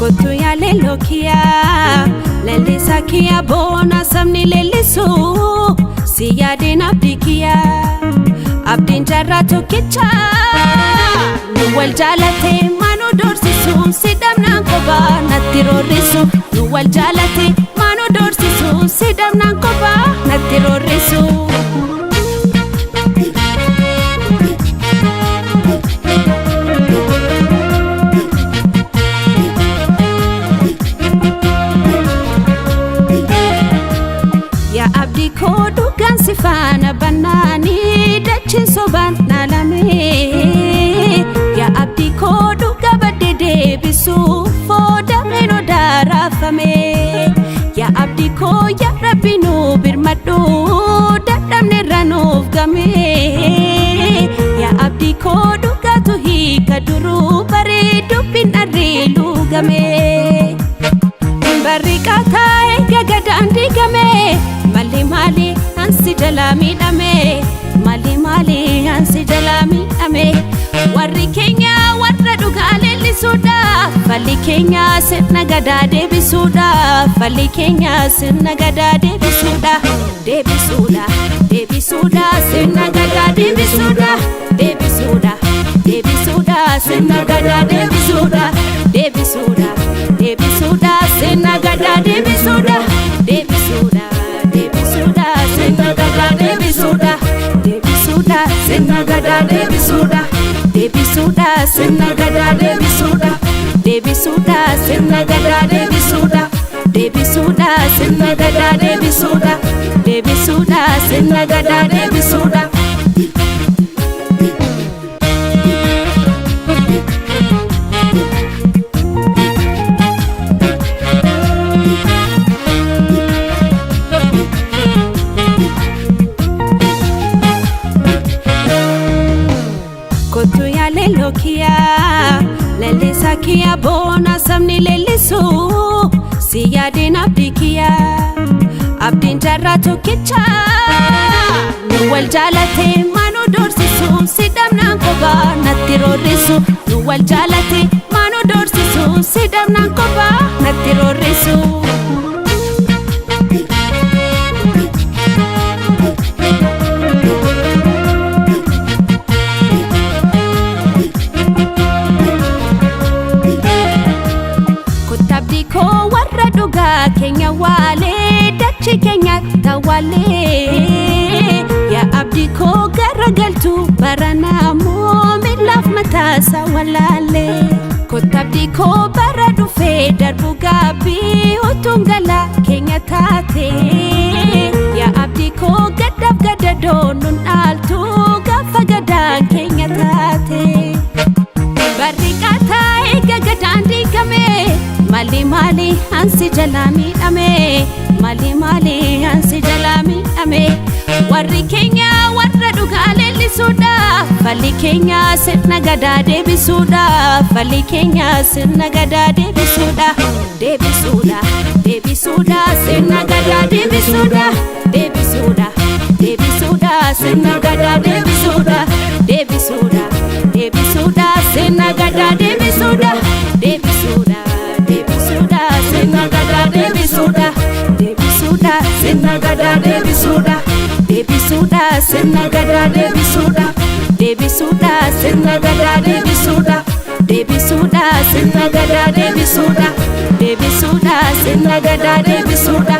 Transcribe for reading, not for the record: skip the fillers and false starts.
Kottu yaa leelloo kiyyaa, lallisaa kiyya, boona sabni leellisu, si yaadeen abdii kiyyaa, abdiin jaarraa tokkicha. Nu wal jaalate maanuu doorsisu, si dhabnaan kophaa natti roorrisu. Nu wal jaalate maanuu doorsisu, si dhabnaan kophaa natti roorrisu. Yaa abdii koo, dhugaan si faana bannaanii dachiin sobaan naalame. Yaa abdii koo, dhugaa baddee deebisuuf foodameen odaa raafame. Yaa abdii koo, yaa Rabbi nuu birmadhu, dadhabne irra nuuf game. Yaa abdii koo, dhugaatu hiika duruu baree dubbiin dharree luugame. Barri qaataa'e gagadaan diigame, malli maali ansi jalaa miidhame, malli maali ansi jalaa miidhame. Warri keenya warra dhugaa leellisuudha, falli keenya sirna gadaa deebisuudha, falli keenya sirna gadaa deebisuudha, deebisuudha, deebisuudha, sirna gadaa deebisuudha, deebisuudha, deebisuudha, sirna gadaa deebisuudha, deebisuudha, deebisuudha, sirna gadaa deebisuudha, deebisuudha, deebisuudha, sirna gadaa deebisuudha, deebisuudha, sirna gadaa deebisuudha, deebisuudha, sirna gadaa deebisuudha, deebisuudha, sirna gadaa deebisuudha, deebisuudha, sirna gadaa deebisuudha, deebisuudha, sirna gadaa deebisuudha. Kottu yaa leelloo kiyyaa, lallisaa kiyya, boona sabni leellisu, si yaadeen abdii kiyyaa, abdiin jaarraa tokkicha. Nu wal jaalate maanuu doorsisu, si dhabnaan kophaa natti roorrisu. Nu wal jaalate maanuu doorsisu, si dhabnaan kophaa natti roorrisu. Kottabdii koo, warra dhugaa keenya waalee dachii keenya tawaalee. Yaa abdii koo, garagaltu baranaamoo miilaaf mataasaa walaalee. Kottabdii koo, bara dhufee darbu gaabbii utuun galaa keenya taate. Yaa abdii koo, gaddaaf gadadoo nun dhaaltu gaafa gadaan keenya taate. Barri qaataa'e gagadaan diigame, malli maali ansi jalaa miidhame, malli maali ansi jalaa miidhame. Warri keenya warra dhugaa leellisuudha, falli keenya sirna gadaa deebisuudha, falli keenya sirna gadaa deebisuudha, deebisuudha, deebisuudha, sirna gadaa deebisuudha, deebisuudha, deebisuudha, sirna gadaa deebisuudha, deebisuudha, deebisuudha, sirna gadaa deebisuudha, deebisuudha, deebisuudha, sirna gadaa deebisuudha, deebisuudha, sirna gadaa deebisuudha, deebisuudha, sirna gadaa deebisuudha, deebisuudha, sirna gadaa deebisuudha, deebisuudha, sirna gadaa deebisuudha, deebisuudha, sirna gadaa deebisuudha.